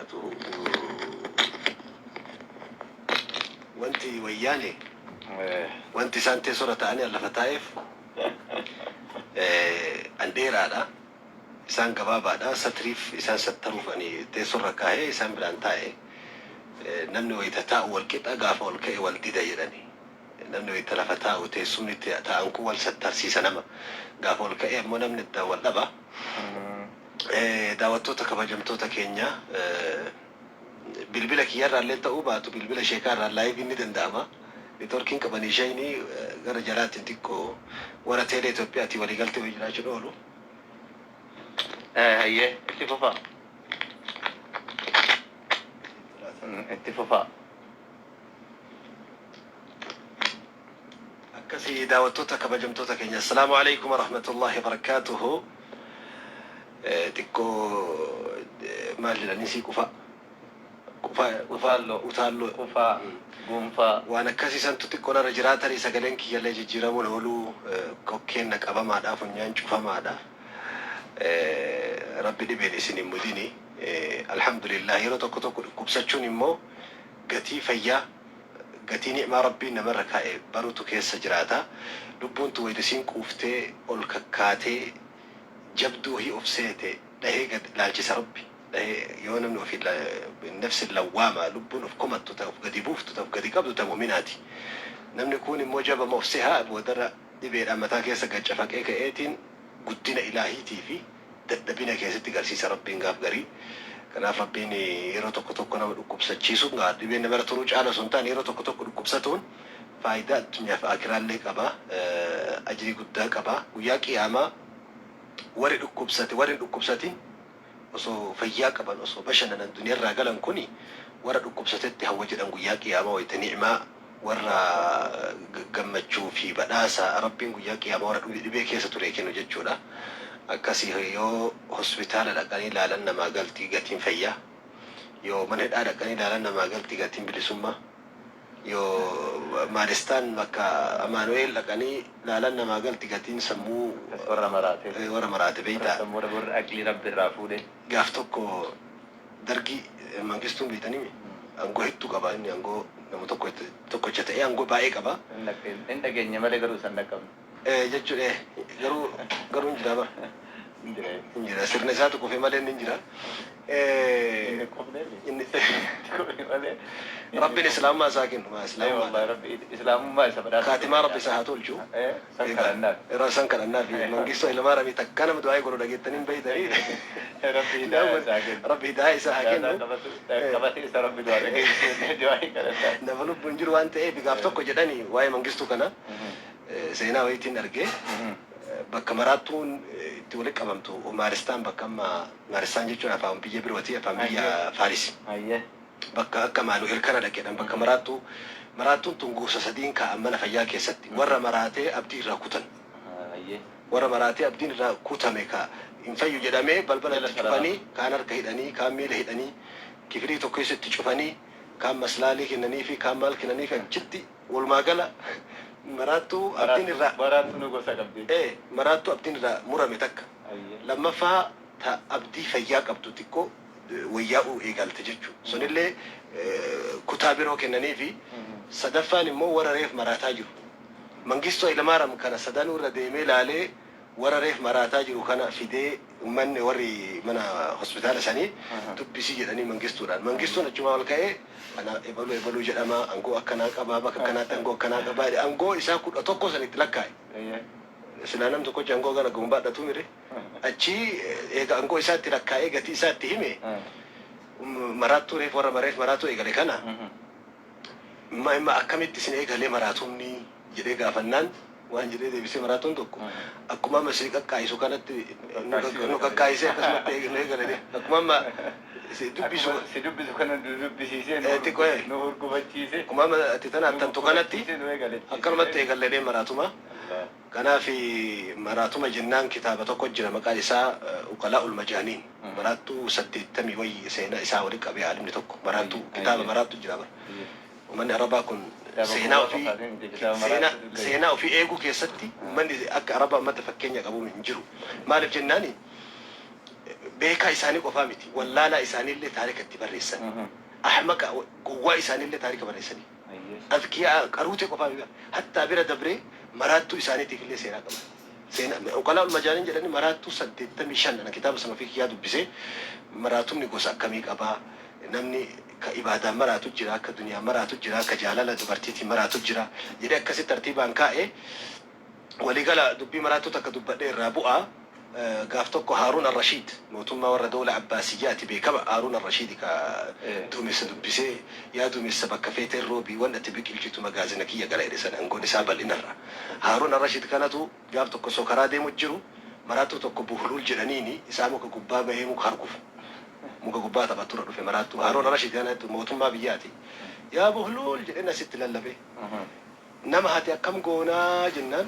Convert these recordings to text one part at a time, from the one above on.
Wabarakaatuhu. Wanti wayyaane wanti isaan teessoorra taa'anii an lafa taa'eef an dheeraadha. Isaan gabaabaadha. Satriif isaan sattaruuf ani teessoorra kaahee isaan biraan taa'e. Namni wayita taa'u wal qixa gaafa ol ka'e wal dida jedhani. Namni wayita lafa taa'u teessumni itti taa'an kun wal sattarsiisa nama. Gaafa ol ka'e ammoo namni addaan wal dhaba. Daawwattoota kabajamtoota keenya bilbila kiyyarraallee ta'uu baatu bilbila sheekaarraan live ni danda'ama. Networkiin qabanii shayni gara jalaatiin xiqqoo warra teelee Itoophiyaatiin waliigaltee wayii jiraachuun oolu. Hayyee itti fufaa. Itti fufaa. Akkasi daawwattoota kabajamtoota keenya assalaamu alaikum warahmatullahi wabarakaatuhu. Xiqqoo maal jedhanii sii qufa qufa Utaalloo. Utaalloo. Qufaa. Gunfaa. Waan akkasii santu xiqqoo narra jiraa tarii sagaleen kiyyallee jijjiiramuun ooluu kokkeen na qabamaadha funyaan cufamaadha. Rabbi dhibeen isin hin mudini. Alhamdulillah yeroo tokko tokko dhukkubsachuun immoo gatii fayyaa gatii ni'maa Rabbiin namarra kaa'e barutu keessa jiraata. Lubbuun tun wayta isiin quuftee ol kakkaatee jabduu wahii of seete dhahee gad laalchisa Rabbi. Dhahee yoo namni ofi nafsi lawwaama lubbuun of komattu ta of gadi buuftu ta of gadi qabdu ta mu'minaati. Namni kuun immoo jabama of seha boodarra dhibeedhaan mataa keessa gad cafaqee ka'eetiin guddina ilaahiitii fi dadhabina kee sitti garsiisa Rabbiin gaaf garii. Kanaaf Rabbiin yeroo tokko tokko nama dhukkubsachiisuun gaa dhibeen namarra turuu caala osoo hin taane yeroo tokko tokko dhukkubsatuun faayidaa addunyaa fi aakhiraallee qaba. Ajrii guddaa qaba. Guyyaa qiyaamaa warri dhukkubsate warri hin dhukkubsatin osoo fayyaa qaban osoo bashannanan duniyarraa galan kuni warra dhukkubsatetti hawwa jedhan guyyaa qiyaamaa wayta ni'maa warra gammachuu fi badhaasa Rabbiin guyyaa qiyaamaa warra dhibee keessa turee kennu jechuudha. Akkasi yoo hospitaala dhaqanii laalan namaa galti gatiin fayyaa. Yoo mana hidhaa dhaqanii laalan namaa galti gatiin bilisummaa. Yoo Maaristaan bakka Amaanu'eel dhaqanii laalan namaa galti gatiin sammuu Akkas warra maraatee. Warra maraate Warra beeytaa. sammuu dhabe warra aqlii Rabbi irraa fuudhe. Gaaf tokko Dargii Mangistuun beeytaniimi? Aangoo hedduu qaba inni aangoo nama tokko tokkocha ta'ee aangoo baay'ee qaba. Hin dhageenye malee garuu isa hin dhaqqabne. Jechuun garuu garuu hin jira bar. Hin jira. Hin jira sirna isaatu kufe malee inni hin jira. Inni kufneemi. Inni Kufe malee. Rabbiin islaamummaa isaa kennu maa Ee islaamummaa. wallahi Rabbi islaamummaa isa badhaasa Kaatimaa Rabbi isaa haa tolchu. Ee san kadhannaaf. Yeroo san kadhannaaf Mangistuu Hayilamaariyaamii takkaa nama du'aa'ii godhu dhageettanii hin beeytanii. Rabbi hidaaya isaa kennu. Rabbi hidaaya isaa haa Shahaadaa kennu. qabatu qabatee isa Rabbi du'aa dhageessisee du'aa'ii kadhannaaf. Nama lubbuun jiru waan ta'eef gaaf tokko jedhanii waa'ee Mangistuu kana seenaa wayiitiin arge. Bakka maraattuun itti walitti qabamtu Maaristaan bakka amma Maaristaan jechuun afaan biyya birooti afaan biyya Faarisi. Bakka akka Amaanu'el kana dhaqeedhaan bakka maraattuu maraattuun tun gosa sadiin kaa'an mana fayyaa keessatti warra maraatee abdii irraa kutan. Warra maraatee abdiin irraa kutame ka hin fayyu jedhamee balbala Jala itti sararama. cufanii kaan harka hidhanii kaan miila hidhanii kifilii tokko keessa itti cufanii kaan maslaalii kennaniifi kaan maal kennaniifi achitti walumaa gala maraattuu abdiin irraa Maraattuu nu gosa qabdi. Ee maraattuu abdiin irraa murame takka. Lammaffaa ta abdii fayyaa qabdu xiqqoo wayyaa'uu eegalte jechu. Sunillee kutaa biroo kennaniifi. Sadaffaan immoo warra reef maraataa jiru. Mangistuu Hayilamaaraam kana sadanuu irra deemee laalee warra reef maraataa jiru kana fidee ummanni warri mana hospitaala sanii dubbisi jedhanii Mangistuudhaan. Mangistuun achumaa ol ka'ee ana ebaluu ebaluu jedhama angoo akkanaa qaba bakka akkanaatti angoo akkanaa qaba jedhe angoo isaa 11 san itti lakkaa'e. Silaa nam tokkochi angoo hagana gahu hin baadhatuu mire. Achii eega angoo isaa itti lakkaa'ee gatii isaa itti hime maraattuu reef warra reef maraatuu eegale kana ma imma akkamitti isin eegalee maraatumni jedhee gaafannaan waan jedhee deebisee maraatuun tokko akkuma amma isin qaqqaa'isu kanatti nu qaqqaa'isee akkasumatti nu eegale akkuma amma si dubbisu Akkuma si dubbisu kana nu dubbisiisee nu Xiqqoo ee. nu hurgufachiisee akkuma amma ati tana nu attantu kanatti guggufachiisee nu eegalechiise. Akkanumatti eegalle dhee maraatuma. Allah. Kanaaf maraatuma jennaan kitaaba tokko jira maqaan isaa Uqalaa'ul Majaaniin maraattuu saddeettamii wayii seenaa isaa wali qabe aalimni tokko maraattuu kitaaba maraattu jira bar. Ummanni Arabaa kun Kitaaba seenaa gowwaa ofii qofaati miti kitaaba seenaa maraattutu illee jira. seenaa ofii eeguu keessatti ummanni akka Arabaa ummata fakkeenya qabu hin jiru. Maaliif jennaani Beekaa isaanii qofaa miti, wallaalaa isaaniillee taarika itti barreessan. Ahmaqa, gowwaa isaaniillee taarika barreessanii. Azkiyaa, qaruutee qofaa miti, hattaa bira dabree maraattuu isaaniitiif illee seenaa qaban. Seenaa Uqalaa'ul Majaaniin jedhanii maraattuu 85 ana kitaaba sana ofii kiyyaa dubbisee, maraatumni gosa akkamii qabaa, namni ka ibaadaan maraatu jira, ka duniyaan maraatu jira, ka jaalala dubartiitiin maraatu jira jedhee akkasitti tartiibaan kaa'e. Waliigala dubbii maraattuu takka dubbadhee irraa bu'a. Gaaf tokko Haaruun Al-Rashiid, mootummaa warra dowla Abbaasiyyaati beekama Haaruun Al-Rashiidi, ka duumessa dubbisee, "Yaa duumessa, bakka feeteen roobi, wanni ati biqilchitu magaazina kiyya gala" jedhe sana angoon isaa bal'inarra. Haaruun Al-Rashiid kanatu gaaf tokko osoo karaa deemu jiru maraattuu tokko Buhluul jedhaniini isaa muka gubbaa bahee muka harkufu. Muka gubbaa taphaturra dhufe maraattuu. Haaruun Al-Rashiid kanatu mootummaa biyyaati. "Yaa Buhluul" jedheen asitti lallabe. "Nama hate akkam goonaa?" jennaan,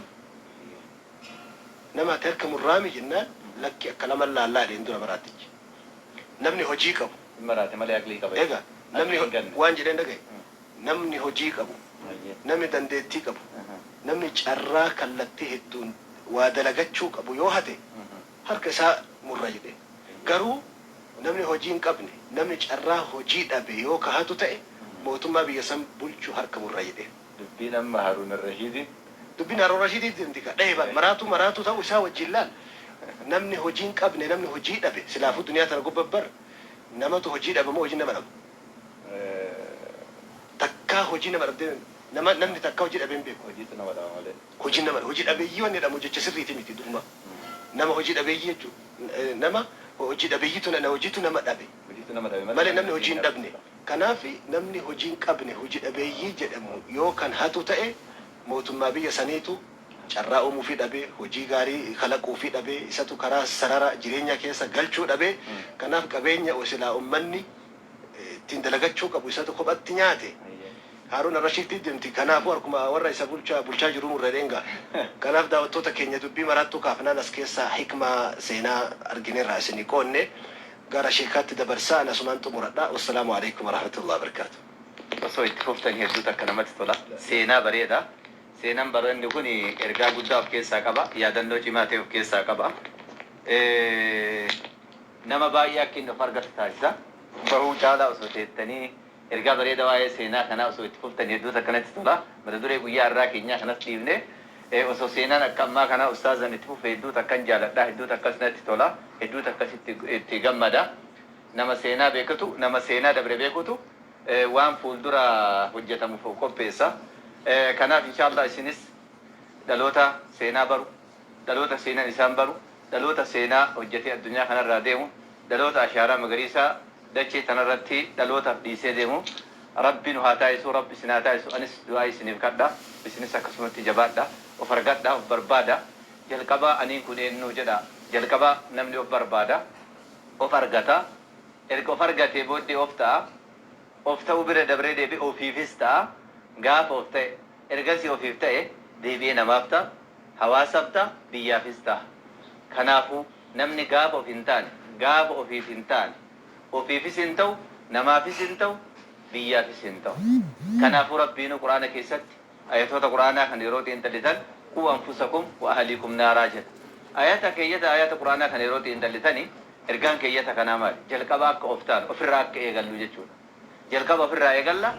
"Nama hate harka murraami?" jennaan, "Lakki, akka laman laallaa" jedheen dura maraattichi. Namni hojii qabu. Hin maraate malee aqlii qaba. Egaa namni Aqlii hin ganne. Waan jedheen dhagaye. Namni hojii qabu, namni dandeettii qabu, namni carraa kallattii hedduun waa dalagachuu qabu yoo hate harka isaa murra jedhe. Garuu namni hojii hin qabne, namni carraa hojii dhabe yoo ka hatu ta'e mootummaa biyya san bulchu harka murra jedhe. Dubbiin amma Haruun Ar-Rashiidin. Dubbiin Haruun Rashiidii deemti ka dhahe bar maraatu maraatu ta'uu isaa wajjin laal. Namni hojii hin qabne, namni hojii dhabe, silaafuu duniyaa tana gubba bar namatu hojii dhaba moo hojii nama dhaba? Takkaa hojii nama dhabdee nama namni takkaa hojii dhabee hin beeku. Hojiitu nama dhaba malee. Hojii nama hojii dhabeeyyii wanni jedhamu jecha sirriiti miti duruma. Nama hojii dhabeeyyii jechuun nama hojii dhabeeyyiitu na hojiitu nama dhabe. Hojiitu nama dhabe malee namni hojii hin dhabne. Kanaaf namni hojii hin qabne, hojii dhabeeyyii jedhamu yoo kan hatu ta'e mootummaa biyya saniitu carraa uumuufii dhabe, hojii gaarii kalaquufii dhabe, isatu karaa sarara jireenya keessa galchuu dhabe. Kanaaf qabeenya silaa ummanni ittiin dalagachuu qabu isatu kophatti nyaate. Haaruun Ar-Rashiiditti deemti. Kanaafuu harkuma warra isa bulchaa bulchaa jiruu murra jedheen. Kanaaf daawwattoota keenya, dubbii maraattuu kaafnaan as keessaa hikmaa seenaa argineerraa isinii qoonne gara sheekaatti dabarsaa, ani asumaan xumuradha. Wassalaamu alaikum warahmatullahi wabarakaatu. Osoo itti fuftan hedduutu akka namatti tola. Seenaa bareeda. Seenaan bareedni kun ergaa guddaa of keessaa qaba. Yaadannoo cimaa ta'e of keessaa qaba. Nama baay'ee akka inni of argatu taasisa. Bahuu caalaa osoo teettanii ergaa bareeda waa'ee seenaa kanaa osoo itti fuftan hedduutu akkanatti tola. Mata duree guyyaa har'aa keenyaa kanas dhiifne osoo seenaan akka ammaa kanaa ustaazan itti fufe hedduutu akkan jaaladha. Hedduutu akkas natti tola. Hedduutu akkas itti gammada. Nama seenaa beekutu, nama seenaa dabre beekutu waan fuuldura hojjetamuuf qopheessa. Kanaaf inshaallah isinis dhaloota seenaa baru, dhaloota seenaan isaan baru, dhaloota seenaa hojjetee addunyaa kanarraa deemu, dhaloota ashaaraa magariisaa dachee tanarratti dhalootaaf dhiisee deemu Rabbi nu haa taasisu, Rabbi isin haa taasisu. Anis du'aa isiniif kadha, isinis akkasumatti jabaadha, of argadha, of barbaada. Jalqabaa aniin kun eenyu jedha. Jalqaba namni of barbaada, of argata. Erga of argatee booddee of ta'a. Of ta'uu bira dabree deebi'ee ofiifis ta'a. Gaafa of ta'e, ergasii ofiif ta'e, deebi'ee namaaf ta'a, hawaasaaf ta'a, biyyaafis ta'a. Kanaafuu namni gaafa of hin taane, gaafa ofiif hin taane, ofiifis hin ta'u, namaafis hin ta'u, biyyaafis hin ta'u. Kanaafuu Rabbiinuu Quraana keessatti ayatoota Quraanaa kan yeroo xiinxallitan "قوا أنفسكم وأهليكم نارا" jedha. Ayata keeyyata ayata Quraanaa kan yeroo xiinxallitani ergaan keeyyata kanaa maali? Jalqaba akka of taanu, ofirraa akka eegallu jechuudha. Jalqaba ofirraa eegalla.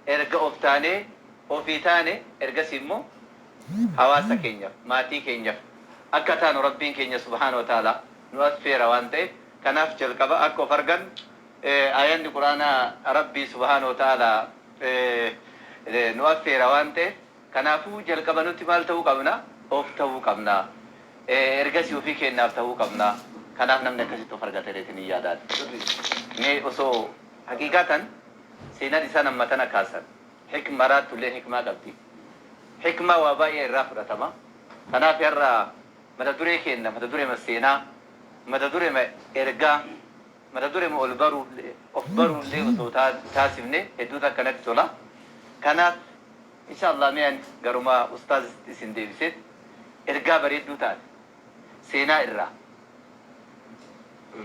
Erga of taanee, ofii taane, ergasii immoo hawaasa keenyaaf, maatii keenyaaf akka taanu Rabbiin keenya سبحانه وتعالى nu affeera waan ta'eef, kanaaf jalqaba akka of argannu ayanni Quraanaa Rabbii سبحانه وتعالى nu affeera waan ta'eef, kanaafuu jalqaba nuti maal ta'uu qabna? Of ta'uu qabna. Ergasii ofii keenyaaf ta'uu qabna. Kanaaf namni akkasitti of argata jedheetiin hin yaadaan. Mee osoo haqiiqatan seenaan isaan amma tana kaasan maraatullee hikmaa qabdi. Hikmaa waa baay'ee irraa fudhatama. Kanaaf har'a mata duree keenya, mata duree seenaa, mata duree ergaa, mata duree ol baruu, of baruullee osoo taasifne hedduutu akkanatti tola. Kanaaf inshallah mee ani garuma ustaaz isin deebiseet ergaa bareedduu taate seenaa irraa,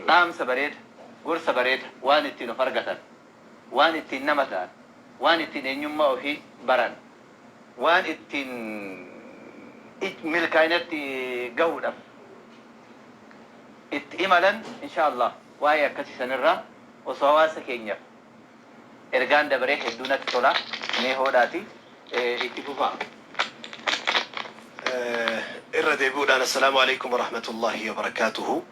dhaamsa bareeda, gorsa bareeda, waan ittiin of argatan, waan ittiin nama ta'an, waan ittiin eenyummaa ofii baran, waan ittiin milkaa'inatti gahuudhaaf itti imalan insha Allah waa'ee akkasii sanirraa osoo hawaasa keenyaaf ergaan dabaree hedduu natti tola. Mee hoodhaati itti fufaa. Irra deebi'uudhaan assalaamu alaikum warahmatullaahi wabarakaatuhu.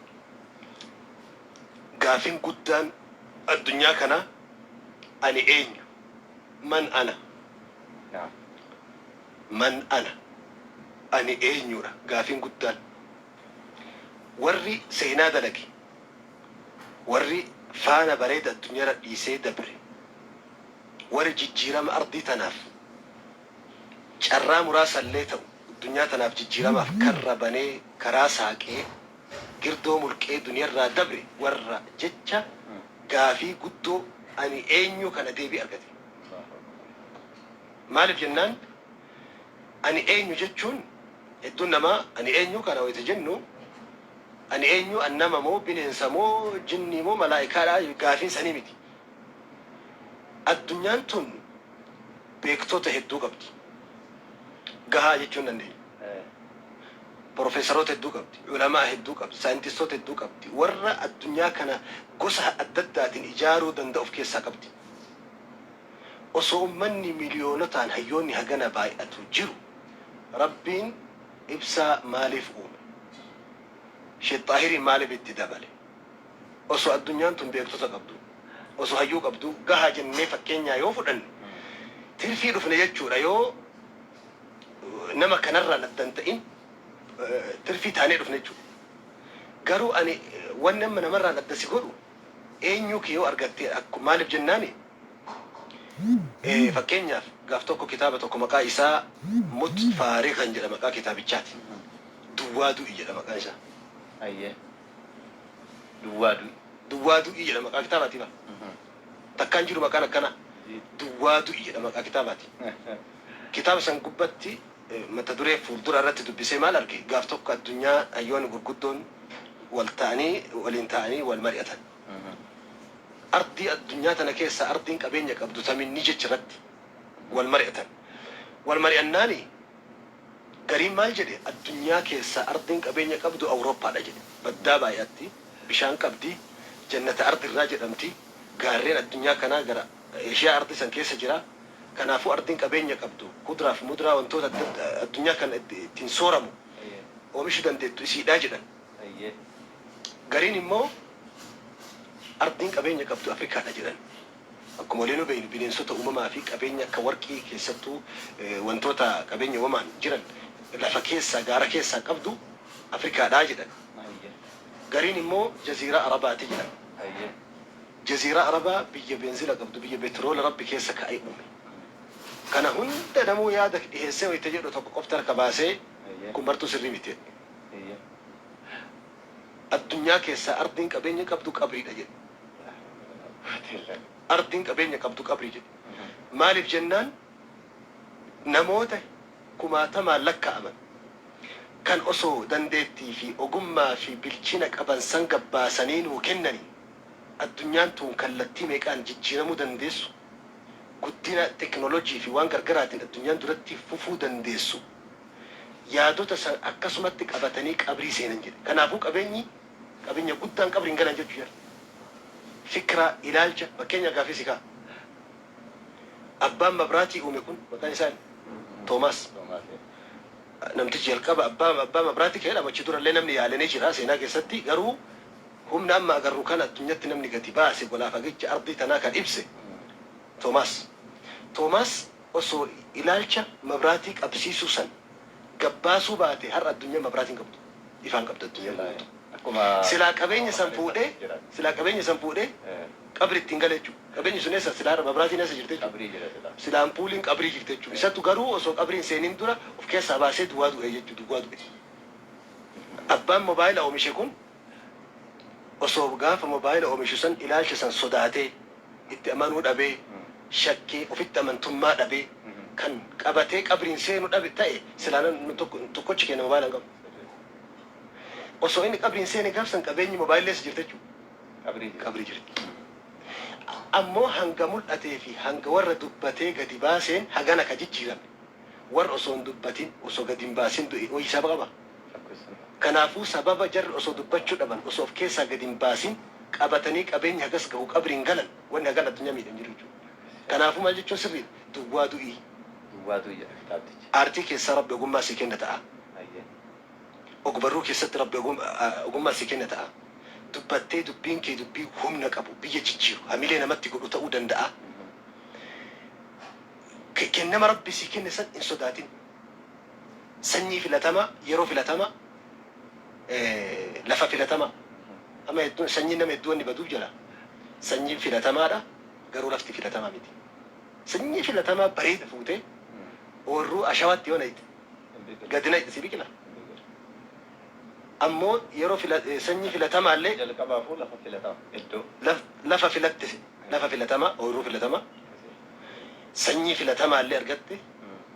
Gaafin guddaan addunyaa kana ani eenyu? Man ana? Man ana? Ani eenyudha gaafin guddaan. Warri seenaa dalage, warri faana bareeda addunyaarra dhiisee dabre, warri jijjiirama ardii tanaaf carraa muraasallee ta'u addunyaa tanaaf jijjiiramaaf karra banee, karaa saaqee, girdoo mulqee duniyarraa dabre warra jecha gaafii guddoo ani eenyu kana deebii argate. Maaliif jennaan, ani eenyu jechuun hedduun namaa ani eenyu kana wayita jennu, ani eenyu, an nama moo bineensa moo jinnii moo malaa'ikaadha gaafiin sanii miti. Addunyaan tun beektota hedduu qabdi. Gahaa jechuu hin dandeenya. Profeesaroota hedduu qabdi, ulamaa hedduu qabdi, saayintistoota hedduu qabdi, warra addunyaa kana gosa adda addaatiin ijaaruu danda'u of keessaa qabdi. Osoo ummanni miliyoonotaan hayyoonni hagana baay'atu jiru, Rabbiin ibsaa maaliif uume? Sheekh Xaahiriin maaliif itti dabale? Osoo addunyaan tun beektota qabdu, osoo hayyuu qabdu, gahaa jennee fakkeenyaa yoo fudhanne, tirfii dhufne jechuudha. Yoo nama kanarraan adda hin ta'in tirfii taanee dhufne jechuudha. Garuu ani wanni amma namarraan adda si godhu eenyuu kee yoo argatte. Maaliif jennaani, fakkeenyaaf gaaf tokko kitaaba tokko maqaa isaa Mut Faariqan jedha maqaa kitaabichaati. Duwwaa du'i jedha maqaan isaa. Ayyee. Duwwaa du'i. Duwwaa du'i jedha maqaa kitaabaati ba. Takkaan jiru maqaan akkanaa. Duwwaa du'i jedha maqaa kitaabaati. Kitaaba san gubbatti mata duree fuuldura irratti dubbisee maal arge? Gaaf tokko addunyaa hayyoonni gurguddoon wal ta'anii, waliin ta'anii wal mari'atan. Ardii addunyaa tana keessaa ardiin qabeenya qabdu taminni jecha irratti wal mari'atan. Wal mari'annaani gariin maal jedhe? Addunyaa keessaa ardiin qabeenya qabdu Awurooppaadha jedhe. Baddaa baay'atti, bishaan qabdi, jannata ardirraa jedhamti, gaarreen addunyaa kanaa gara Eeshiyaa ardii san keessa jira. Kanaafuu ardiin qabeenya qabdu kuduraa fi muduraa, wantoota addunyaa kana ittiin sooramu oomishuu dandeettu isiidha jedhan. Gariin immoo ardiin qabeenya qabdu Afrikaadha jedhan. Akkuma waliinuu beeknu bineensota uumamaa fi qabeenya akka warqii, keessattuu wantoota qabeenya uumamaan jiran lafa keessaa gaara keessaa qabdu Afrikaadha jedhan. Gariin immoo Jaziiraa Arabaati jedhan. Jaziiraa Arabaa biyya beenzila qabdu, biyya beetiroola Rabbi keessa kaa'ee uume. Kana hunda namuu yaada dhiheessee wayita jedhu tokko qofti harka baasee kun martuu sirrii miti jedhe. Addunyaa keessaa ardiin qabeenya qabdu qabriidha jedhe. Ardiin qabeenya qabdu qabrii jedhe. Maaliif jennaan, namoota kumaatamaan lakkaa'aman kan osoo dandeettii fi ogummaa fi bilchina qaban san gabbaasanii nuu kennanii addunyaan tun kallattii meeqaan jijjiiramuu dandeessu, guddina teknoolojii fi waan gargaraatiin addunyaan duratti fufuu dandeessu, yaadota san akkasumatti qabatanii qabrii seenan jedhe. Kanaafuu qabeenyi qabeenya guddaan qabriin galan jechuu jira. Fikraa, ilaalcha, fakkeenya gaafii si ka'a. Abbaan mabraatii uume kun maqaan isaa Toomaas. Namtichi jalqaba abbaa mabraatii kan jedhamu, achi durallee namni yaale ni jira seenaa keessatti, garuu humna amma agarru kana addunyatti namni gadi baase, golaa fagicha ardii tanaa kan ibse Toomaas. Toomaas osoo ilaalcha mabraatii qabsiisuu san gabbaasuu baate, har'a addunyaan mabraatii hin qabdu. Ifaan qabdu addunyaan guutuu. Silaa qabeenya san fuudhee, silaa qabeenya san fuudhee qabri ittiin gale jechuudha. Qabeenyi sun eessa? Silaa mabraatiin eessa jirti jechuudha? Silaa ampuuliin qabrii jirti jechuudha. Isatu garuu osoo qabriin seenin dura of keessaa baasee duwwaa du'e jechuudha. Duwwaa du'e. Abbaan mobaayila oomishe kun osoo gaafa mobaayila oomishu san ilaalcha san sodaatee, itti amanuu dhabee, shakkee, ofitti amantummaa dhabee kan qabatee qabriin seenu dhabe ta'e, silaa tokkochi keenya mobaayila hin qabu. Osoo inni qabriin seene gaaf san qabeenyi mobaayilli eessa jirti jechuudha? Qabrii jirti. Ammoo hanga mul'atee fi hanga warra dubbatee gadi baaseen hagana ka jijjiirame. Warra osoo hin dubbatin, osoo gadi hin baasin du'e hoo hisaaba qaba? Kanaafuu sababa jarri osoo dubbachuu dhaban, osoo of keessaa gadi hin baasin qabatanii qabeenya hagas gahu qabriin galan, wanni hagan addunyaa miidhe hin jiru jechuudha. Kanaafuu maal jechuun sirriidha? Duwwaa du'ii. Duwwaa du'i jedha kitaabtichi. Aartii keessaa Rabbi ogummaa sii kenna ta'a. Ogbarruu keessatti Rabbi ogummaa sii kenna ta'a. Dubbattee dubbiin kee dubbii humna qabu, biyya jijjiiru, hamilee namatti godhu ta'uu danda'a. Kennama Rabbi sii kenne san hin sodaatin. Sanyii filatamaa, yeroo filatamaa, lafa filatamaa. Amma hedduun sanyiin nama hedduu wanni baduuf jira. Sanyiin filatamaadha, garuu lafti filatamaa miti. Sanyii filatamaa bareeda fuutee ooyruu ashawaatti yoo nayxe, gadi nayxe sii biqila? Ammoo yeroo fila, sanyii filatamaallee. Jalqabaafuu lafa filatama, iddoo. Lafa filatte, lafa filatamaa, ooyruu filatamaa, sanyii filatamaallee argatte,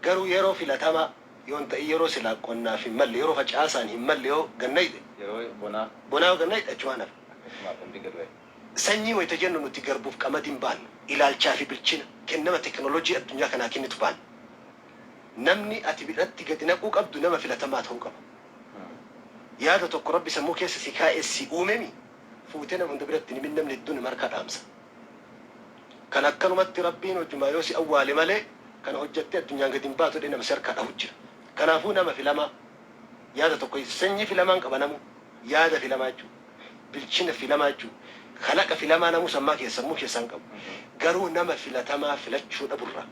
garuu yeroo filatamaa yoo hin ta'in yeroo silaa qonnaaf hin malle, yeroo facaasaan hin malle yoo gad nayxe. Yeroo bonaa. Bonaa yoo gad nayxe achumaan hafa. Akkasumaaf hin biqilu. Sanyii wayta jennu nuti garbuuf qamadii hin baannu. Ilaalchaa fi bilchina, kennama teknolojii addunyaa kanaa kennitu baanna. Namni ati biratti gadi naquu qabdu nama filatamaa ta'uu qaba. Yaada tokko Rabbi sammuu keessa si kaa'ee si uumemi fuutee nama hunda biratti hin himin namni hedduun nama harkaa dhaamsa. Kan akkanumatti Rabbiin hojjumaa yoo si awwaale malee kana hojjattee addunyaan gadi hin baatu jedhee nama si harkaa dhahu jira. Kanaafuu nama filamaa yaada tokko sanyii filamaan qaba namuu. Yaada filamaa jechuudha. Bilchina filamaa jechuudha. Kalaqa filamaa namuu sammaa keessa sammuu keessaa hin qabu. Garuu nama filatamaa filachuu dhaburraa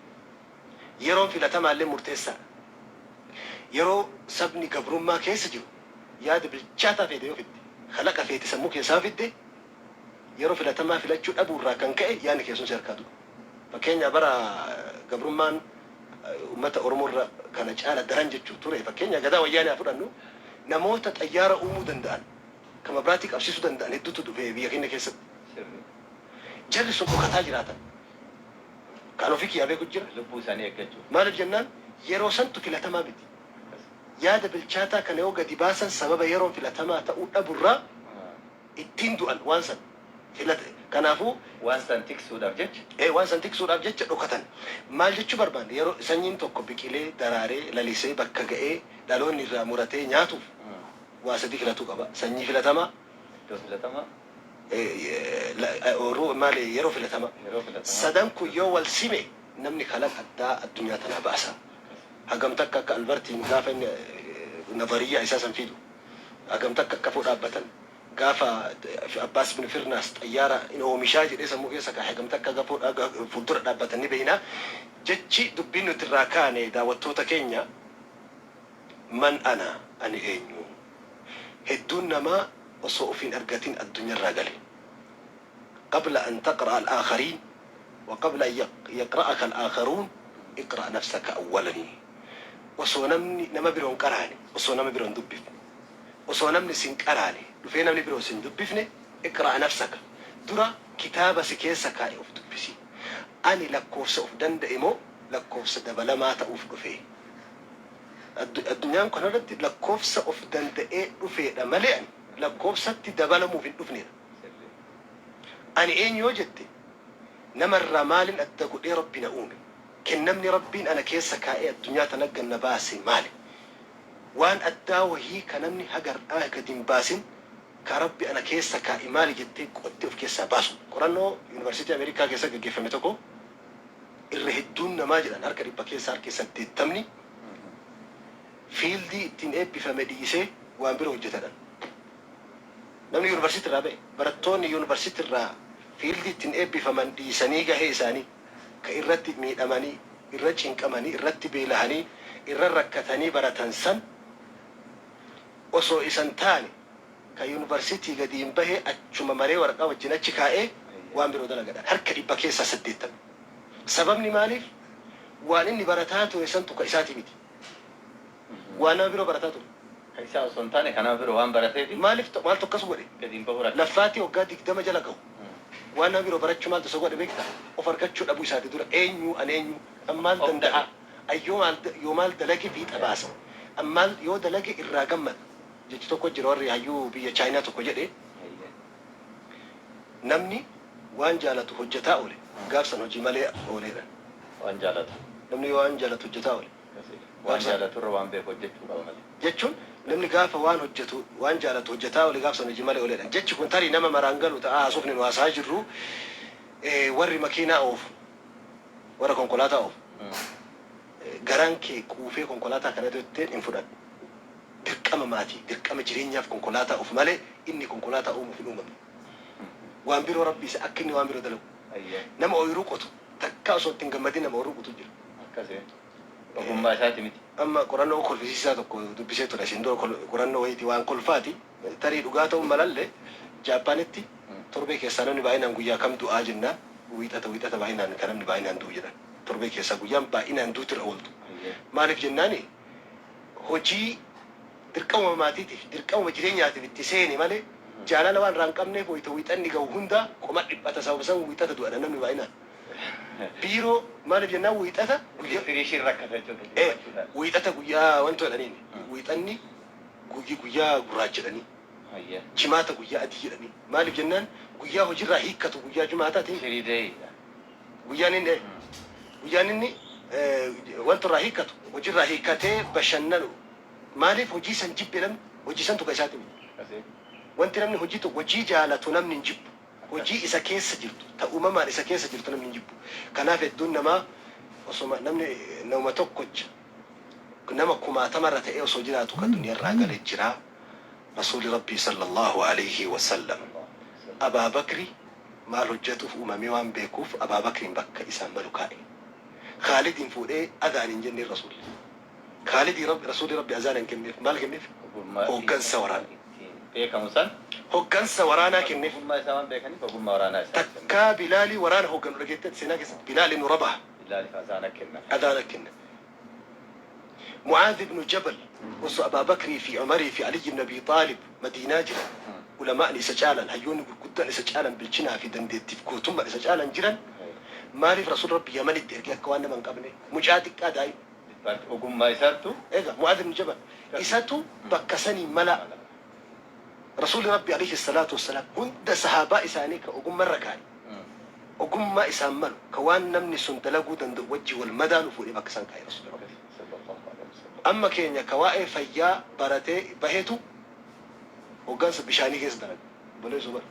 yeroon filatamaallee murteessaadha. Yeroo sabni gabrummaa keessa jiru yaada bilchaataa feete yoo fidde, kalaqa feete sammuu keessaa yoo fidde, yeroo filatamaa filachuu dhabuurraa kan ka'e yaadni kee sun si harkaa du'a. Fakkeenyaa bara gabrummaan ummata Oromoo irra kana caala daran jechuu ture fakkeenya Gadaa Wayyaanee haa fudhannu namoota xayyaara uumuu danda'an kan mabraatii qabsiisuu danda'an hedduutu dhufe biyya keenya keessatti. Jarri sun dhokataa jiraatan. Kan ofii kiyyaa beeku jira. Lubbuu isaanii eeggachuuf. Maaliif jennaan yeroo santu filatamaa miti. Yaada bilchaataa kana yoo gadi baasan sababa yeroon filatamaa ta'uu dhaburraa ittiin du'an waan san filate. Kanaafuu. Waan san tiksuudhaaf jecha. Ee waan san tiksuudhaaf jecha dhokatan. Maal jechuu barbaanne yeroo sanyiin tokko biqilee, daraaree, lalisee bakka ga'ee dhaloonni irraa muratee nyaatuuf waa sadii filatuu qaba. Sanyii filatamaa. Iddoo filatamaa. Oorruu maali yeroo filatamaa. Yeroo filatamaa. Sadan kun yoo wal sime namni kalaqa addaa addunyaa tanaa baasa. Hagam takka akka Albartiin gaafa inni nazariyyaa isaa san fidu hagam takka akka afoo dhaabbatan gaafa Abbaas bin Firnaas xayyaara in oomishaa jedhee sammuu keessa kaahe hagam takka akka afoo fuuldura dhaabbatan ni beeyna. Jechi dubbiin nuti irraa kaane daawwattoota keenya man ana ani eenyu? Hedduun namaa osoo of hin argatin addunyarraa gale. Qabla an taqra'a al-aakhariin wa qabla an yaqra'aka al-aakharuun iqra' nafsaka awwalan. Osoo namni nama biroo hin qaraane, osoo nama biroo hin dubbifne, osoo namni si hin qaraane, dhufee namni biroo si hin dubbifne, iqra' nafsaka, dura kitaaba si keessa kaa'e of dubbisi. Ani lakkoofsa of danda'e moo lakkoofsa dabalamaa ta'uuf dhufe? Addunyaan kanarratti lakkoofsa of danda'ee dhufeedha malee ani lakkoofsatti dabalamuuf hin dhufneedha. Ani eenyu yoo jette, namarraa maalin adda godhee Rabbi na uume? Kennamni Rabbiin ana keessa kaa'ee addunyaa tana gad na baase maali? Waan addaa wahii ka namni haga har'aa gad hin baasin ka Rabbi ana keessa kaa'e maali jettee qottee of keessaa baasuu. Qorannoo Yuunivarsiitii Ameerikaa keessa gaggeeffame tokko irra hedduun namaa jedhan harka dhibba keessaa harki saddeettamni fiildii ittiin eebbifame dhiisee waan biroo hojjeta jedhan. Namni yuunivarsiitii irraa ba'e, barattoonni yuunivarsiitii irraa fiildii ittiin eebbifaman dhiisanii gahee isaanii ka irratti miidhamanii, irra cinqamanii, irratti beelahanii, irra rakkatanii baratan san osoo isa hin taane ka yuunivarsiitii gadiin bahee achuma maree waraqaa wajjin achi kaa'ee waan biroo dalagadha. Harka dhibba keessaa 80. Sababni maaliif? Waan inni barataa ture santu ka isaatii miti. Waan nama biroo barataa ture. Ka isaa osoo hin taane ka nama biroo waan barateefi. Maaliif maaltu akkas godhe? Gadiin bahuu rakkate. Laffaatii waggaa 20 jala gahu. Waan nama biroo barachuu maaltu isa godhe beektaa? Of argachuu dhabuu isaati dura. Eenyu an eenyu? An maal Of danda'a? dhabe. An yoo maal yoo maal dalage fiixa baasa? An maal yoo dalage irraa gammada? Jechi tokko jira warri hayyuu biyya Chaayinaa tokko jedhe. Namni waan jaalatu hojjataa oole gaaf san hojii malee oole jedhan. Waan jaalatu. Namni yoo waan jaalatu hojjataa oole. Waan Gaaf san. jaalatu irra waan beeku hojjechuu qaba malee. Jechuun Namni gaafa waan hojjetu, waan jaalatu hojjetaa oole gaaf san hojii malee ooleedha. Jechi kun tarii nama maraan galu ta'a haasofni nu haasa'aa jirru warri makiinaa oofu, warra konkolaataa oofu garaan kee quufee konkolaataa kana jetteen hin fudhadhu. Dirqama maatii, dirqama jireenyaaf konkolaataa oofu malee inni konkolaataa uumuuf hin uumamne. Waan biroo Rabbi isa akka inni waan biroo dalagu. Nama ooyiruu qotu takkaa osoo itti hin gammadin nama ooyiruu qotu jira. Akkasi. Ogummaa isaati miti. Amma qorannoo kolfisiisaa tokko dubbisee ture asiin dura qorannoo wayiiti waan kolfaati. Tarii dhugaa ta'uu malalle Jaappaanitti torbee keessaa namni baay'inaan guyyaa kam du'aa jennaan Wiixata Wiixata baay'inaan kan namni baay'inaan du'u jedhan. Torbee keessaa guyyaan baay'inaan duuti irra ooltu. Maaliif jennaani hojii dirqamuma maatiitiif dirqamuma jireenyaatiif itti seene malee jaalala waan irraa hin qabneef wayita Wiixanni gahu hundaa qoma dhiphata sababa san Wiixata du'adha namni baay'inaan. Biiroo maaliif jennaan Wiixata guyya Firiishiin rakkata jechuudha ee dhiphachuudhaan. Wiixata guyyaa wanto jedhaniin Wiixanni guyyi guyyaa gurraacha jedhanii Jimaata guyyaa adii jedhanii maaliif jennaan guyyaa hojirraa hiikkatu guyyaa Jimaataatiin Free day dha. guyyaan inni guyyaan inni wanto irraa hiikkatu hojirraa hiikkatee bashannanu maaliif hojii san jibbe namni hojii santu ka isaati miti. Wanti namni hojii tokko hojii jaalatu namni hin jibbu. Hojii isa keessa jirtu, ta uumamaan isa keessa jirtu namni hin jibbu. Kanaaf hedduun namaa osoma namni namuma tokkocha nama kumaatamarra ta'ee osoo jiraatu ka duniyarraa gale jira. Rasuulli Rabbii sallallaahu aleyhi wa sallam Abaa Bakri maal hojjatuuf uumamee waan beekuuf Abaa Bakriin bakka isaan malu kaa'e. Khaalidiin fuudhee adhaan hin jenneen Rasuulli. Khaalidii Rabbi Rasuulli Rabbi azaana hin kenneef. Maal kenneef? Ogummaa fi Hooggansa waraana. ittiin beekamu san. Hoggansa waraanaa kenneef. Ogummaa isaa waan beekaniif ogummaa waraanaa isaaf kennan. Takkaa Bilaalii waraana hogganu dhageetteetta seenaa keessatti? Bilaal ibnu Rabaah. Bilaaliif azaana kennan. Azaana kennan. Mu'aaz ibnu Jabal osoo Abaa Bakrii fi Umarii fi Aliyyi ibnu Abii Xaalib Madiinaa jiran, ulamaa'ni isa caalan, hayyoonni gurguddaan isa caalan bilchinaa fi dandeettiif gootummaan isa caalan jiran, maaliif Rasuulli Rabbi Yamanitti erge akka waan nama hin qabnee? Mucaa xiqqaa daa'ima. But ogummaa isaattu. Egaa Mu'aaz ibn Jabal isatu bakka sanii mala. Rasuulli Rabbii aleyhi salaatu wassalaam hunda sahaabaa isaanii ka ogumma irra kaaye, ogummaa isaan malu, ka waan namni sun dalaguu danda'u wajji wal madaalu fuudhee bakka san kaaye Rasuulli Rabbii. Amma keenya ka waa'ee fayyaa baratee bahetu hoggansa bishaanii keessa dalaga. Obboleessoo bar.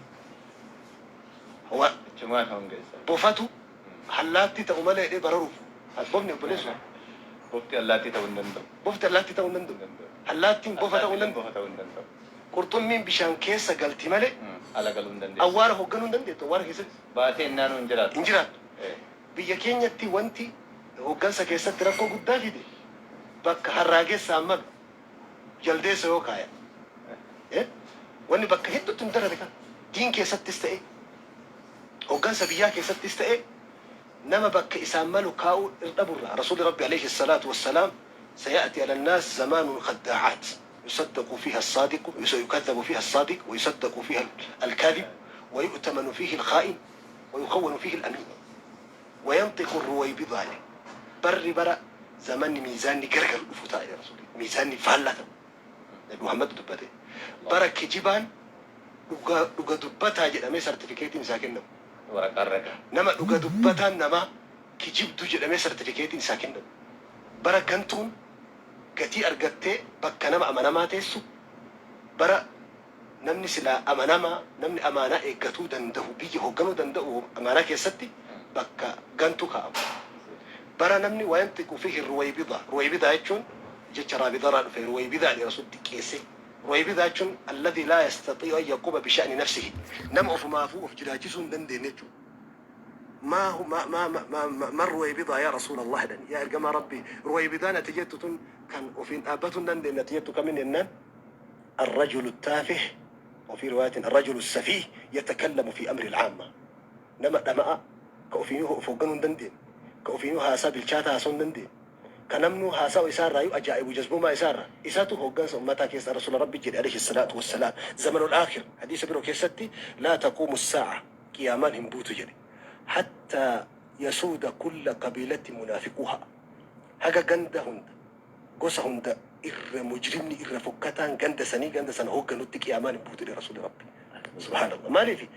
Wa. Achumaan hongeessa. Bofatu Allaattii ta'u malee jedhee bararuuf. Bofni obboleessoo. Bofti allaattii ta'uu hin danda'u. Bofti allaattii ta'uu hin danda'u. Allaattiin bofa ta'uu hin Allaattiin bofa ta'uu hin danda'u. Qurxummiin bishaan keessa galti malee. Ala galuu hin dandeessu. Awwaara hoogganuu hin dandeettu. Awwaara keessatti. Baatee innaanuu hin jiraattu. Hin jiraattu. Biyya keenyatti wanti hooggansa keessatti rakkoo guddaa fide bakka harraagessaan malu jaldeessa yoo kaayan. Wanni bakka hedduutti nu darare kana. Diin keessattis ta'e Hoggansa biyyaa keessattis ta'e nama bakka isaan malu kaa'uu dhaburraa Rasuulli Rabbi aleyhi salaatu wassalaam saya'ti ala nnaas zamaanun khaddaacaat yusaddaqu fiiha assaadiqu yukadhabu fiiha assaadiq wa yusaddaqu fiiha alkaadhib wa yu'tamanu fiihi alkhaa'in wa yukhawwanu fiihi alamiin wa yanxiqu arruwaybidaa jedhe barri bara zamanni miizaanni garagalu dhufu ta'a jedhe Rasuulli miizaanni faallaa ta'u Nabi Muhammadtu dubbate. Bara kijibaan dhuga dhuga dubbataa jedhamee sartifikeetiin isaa kennamu. Waraqaan ragaa. Nama dhuga dubbataan namaa kijibduu jedhamee sartifikeetiin isaa kennamu. Bara gantuun gatii argattee bakka nama amanamaa teessu, bara namni silaa amanamaa, namni amaanaa eeggatuu dandahu, biyya hoogganuu danda'u amaanaa keessatti bakka gantuu kaa'amu. Bara namni wayanxiqu fiihi ruwaybidaa, ruwaybidaa jechuun jecha raabidarraa dhufe, ruwaybidaa jedhe Rasuulli xiqqeessee. Ruwaybidaa jechuun alladhii laa yastaxii'u an yaquuma bisha'ni nafsihi, nama ofumaafuu of jiraachisuu hin dandeenye jechuudha. Maa hu ma ma ma ma ma man ruwaybidaa yaa Rasuulallah jedhani, yaa ergamaa Rabbii, ruwaybidaan ati jettu tun kan ofiin dhaabbatuu hin dandeenye ati jettu kamin jennaan, Arrajulu attaafih, wa fii riwaayatin arrajulu assafiih yatakallamu fii amri alcaamma. Nama dhama'aa, ka ofiinuu of hoogganuu hin dandeenye, ka ofiinuu haasaa bilchaataa haasawuu hin dandeenye, ka namnuu haasawa isaa irraayuu ajaa'ibu jazbumaa isaa irraa, isatu hooggansa ummataa keessa Rasuula Rabbi jedhe aleyhi salaatu wassalaam. Zamanul aakhir, hadiisa biroo keessatti laa taquumu assaa'a, qiyaamaan hin buutu jedhe, hattaa yasuuda kulla qabiilatin munaafiquuhaa, haga ganda hunda, gosa hunda irra mujrimni irra fokkataan ganda sanii ganda sana hoogganutti qiyaamaan hin buutu jedhe Rasuulli Rabbi. Subhaanallah. Maaliifi?